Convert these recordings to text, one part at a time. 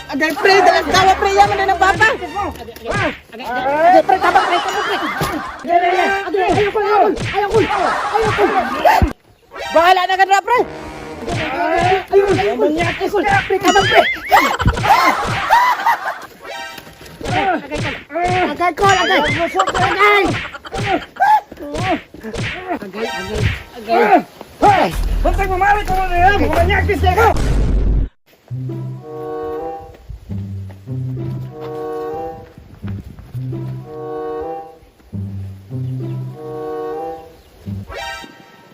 Agay pre, dalas dawa pre, yaman na ng papa. Agay pre, tabang pre, tabang pre. Agay, ayaw ko, ayaw ko, ayaw ko, ayaw ko. Bahala na ka na pre. Ayaw ko, ayaw ko, ayaw ko, pre, tabang pre. Agay ko, agay, agay. Agay, agay, agay. Ay, Bantay mamari ko na yan! Mamanyakis ako!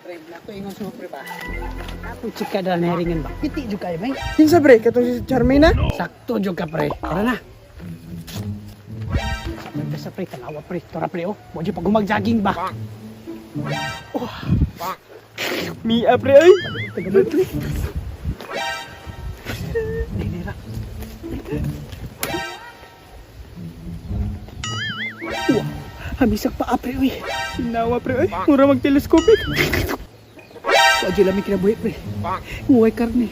Pre, ako ingon sa pre ba? Ako chika dala na hiringan ba? Piti jud kayo, may. Kinsa pre? Katong si Charmaine na? Sakto jud ka pre. Tara na. Sa sa pre, tanawa pre. Tora pre oh. Mo jud pag jogging ba? Mia pre ay! Tagamay pre. Dinira. Wah, hamisak pa pre uy. Sinawa pre ay! Mura mag-telescopic! Wa jud lami kinabuhi pre. Nguway karne.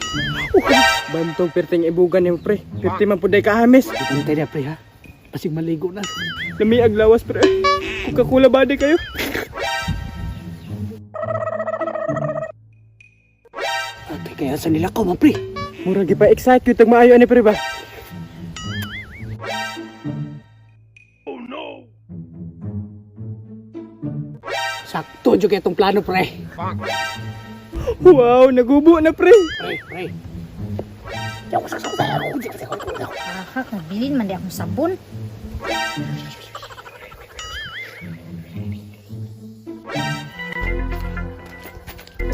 Oh, Bantog perting ibugan nimo pre. 50 man puday ka hamis. Antay na pre ha. Pasig maligo na. Lami ag lawas pre ay. Coca-Cola ba di kayo? Atay kaya sa nila ko man pre. Mura gi pa excite gyud tag maayo ani pre ba? Sakto jud kay itong plano pre. Wow, nagubo na pre. Pre, pre. Ahak, nagbilin man di akong sabon.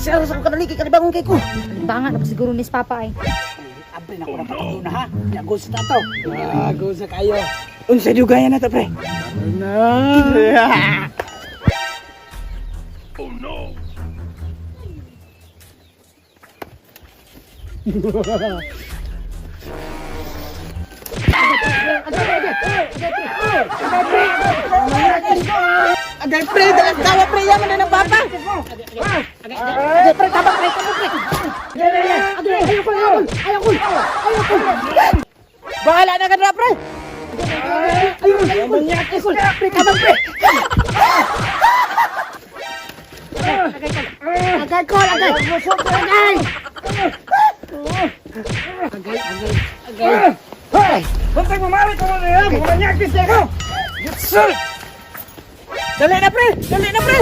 Sir, sa ko kadali kay kalibangon kay ko. Kalibangan na pa siguro ni Papa ay. Abre na ko na patagyo na ha. Yago sa tato. Yago sa kayo. Unsa dugayan na ta pre? Na. Agay pre, dalas dawa pre yaman na ng papa. Agay pre, tabang pre, tabang pre. Agay, ayaw ko, ayaw ko, ayaw ko, ayaw ko. Bahala na ka na pre. Ayaw ko, ayaw ko, ayaw ko, pre, tabang pre. Agay ko, agay. Agay. Agay, agay, agay. Ay, Bantay mamari ko na yan. Mamanyakis ako. Yes sir. Dali na pre, dali na pre.